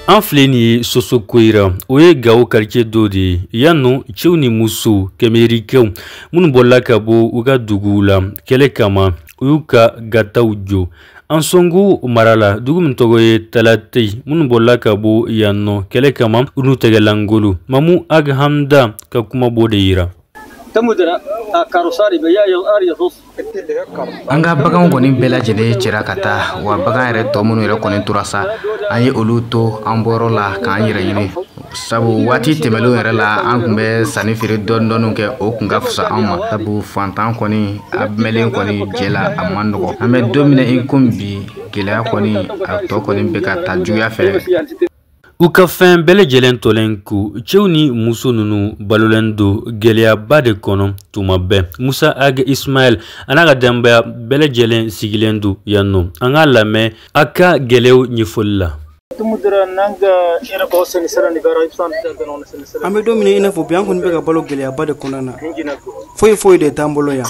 An filɛ nin ye Soso Koyira, o ye Gawo quartier dɔ de ye. Yan nɔ, cɛw ni musow, kɛmɛrikɛw minnu bɔla ka bɔ u ka duguw la kɛlɛ kama, u y'u ka gataw jɔ. Ansongo mara la, dugu min tɔgɔ ye Talatei, minnu bɔla ka bɔ yan nɔ kɛlɛ kama, u n'u tɛgɛlangolo. Mamu Ag Hamda ka kuma b'o de yira. An ka baganw kɔni bɛɛ lajɛlen cɛra ka taa, wa bagan yɛrɛ tɔ minnu yɛrɛ kɔni tora sa, an ye olu to an bɔyɔrɔ la k'an yɛrɛ ɲini, sabu waati tɛmɛnlenw yɛrɛ la, an tun bɛ sanni feere dɔɔni dɔɔni kɛ, o tun ka fisa an ma, sabu fantan kɔni a mɛnlen kɔni jɛ la, a man nɔgɔ. An bɛ don min na i komi bi, gɛlɛya kɔni a tɔ kɔni bɛ ka taa juguya fɛ. U ka fɛn bɛɛ lajɛlen tɔlen ko, cɛw ni muso ninnu balolen don gɛlɛyaba de kɔnɔ tuma bɛɛ. Musa Ag Ismaɛl a n'a ka denbaya bɛɛ lajɛlen sigilen don yan nɔ. An k'a lamɛn a ka gɛlɛyaw ɲɛfɔli la. An bɛ don min i n'a fɔ bi, an kɔni bɛ ka balo gɛlɛyaba de kɔnɔna na. Foyi foyi de t'an bolo yan,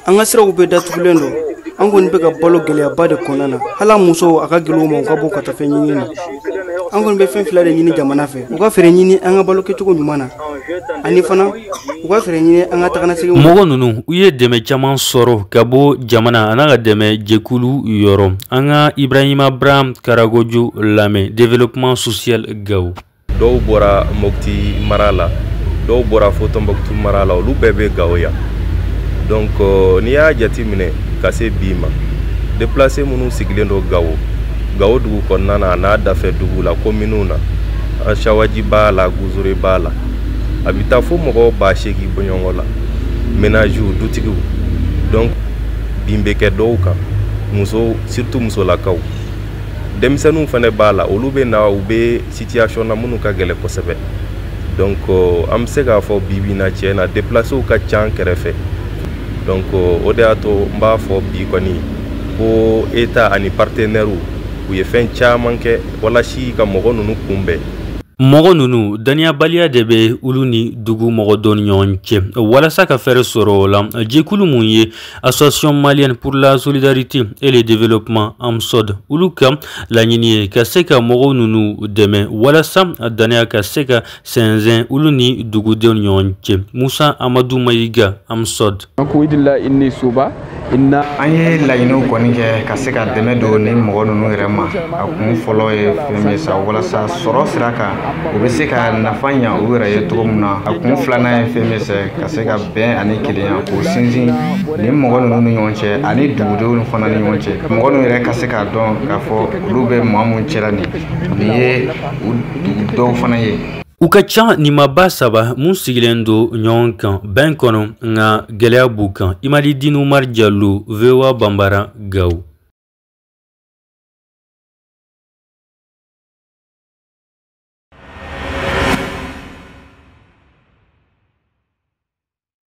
an ka siraw bɛɛ datugulen don. An kɔni bɛ ka balo gɛlɛyaba de kɔnɔna na. Hali an musow, a ka gɛlɛn u ma u ka bɔ ka taa fɛn ɲini na. An kɔni bɛ fɛn fila de ɲini jamana fɛ: u ka fɛɛrɛ ɲini an ka balo kɛcogo ɲuman na, ani fana u ka fɛɛrɛ ɲini an ka taganasegin. Mɔgɔ ninnu, u ye dɛmɛ caman sɔrɔ ka bɔ jamana a n'a ka dɛmɛ jɛkulu yɔrɔ. An ka Ibrahima Abraham Karagojo lamɛn, développement social Gawo. Dɔw bɔra Mopti mara la, dɔw bɔra fo Tɔnbɔkutu mara la, olu bɛɛ bɛ Gawo yan. Donc n'i y'a jateminɛ ka se bi ma, déplacé minnu sigilen don Gawo, Gawo dugu kɔnɔna na, a n'a dafɛ dugu la, kominiw na, Ansawaji b'a la, Guzure b'a la, a bɛ taa fo mɔgɔw 8000 bɔɲɔgɔn la, ménagew, dutigiw. Donc bin bɛ kɛ dɔw kan, muso, surtout musolakaw, denmisɛnninw fana b'a la. Olu bɛ na, u bɛ situation na minnu ka gɛlɛn kosɛbɛ. Donc an bɛ se k'a fɔ bi bi in na, tiɲɛ na, déplacéw ka ca an kɛrɛfɛ. Donc o de y'a to n b'a fɔ bi kɔni ko État ani partenaires, u ye fɛn caman kɛ walasa ka mɔgɔ ninnu kunbɛn. Mɔgɔ ninnu, daniyabaliya de bɛ olu ni dugu mɔgɔ dɔ ni ɲɔgɔn cɛ. Walasa ka fɛɛrɛ sɔrɔ o la, jɛkulu mun ye Association malienne pour la solidarité et le développement, AMSOD, olu ka laɲini ye ka se ka mɔgɔw ninnu dɛmɛ walasa daniya ka se ka sɛnsɛn olu ni dugudenw ni ɲɔgɔn cɛ. Musa Amadu Mayiga, AMSOD. An ye laɲiniw kɔni kɛ ka se ka dɛmɛ don ni mɔgɔ ninnu yɛrɛ ma. A kun fɔlɔ ye fɛn min ye sa, walasa sɔrɔ sira kan, u bɛ se ka nafa ɲa u yɛrɛ ye cogo min na. A kun filanan ye fɛn min ye, ka se ka bɛn ani kelenya k'o sinsin ni mɔgɔ ninnu ni ɲɔgɔn cɛ, ani dugudenw fana ni ɲɔgɔn cɛ. Mɔgɔ ninnu yɛrɛ ka se k'a dɔn k'a fɔ olu bɛ maa mun cɛla, nin nin ye u dugu dɔw fana ye. U ka ca ni maaba saba mun sigilen don ɲɔgɔn kan bɛn kɔnɔ, nka gɛlɛya b'u kan. Imadi Umar Jalo, VOA Bambara, Gawo.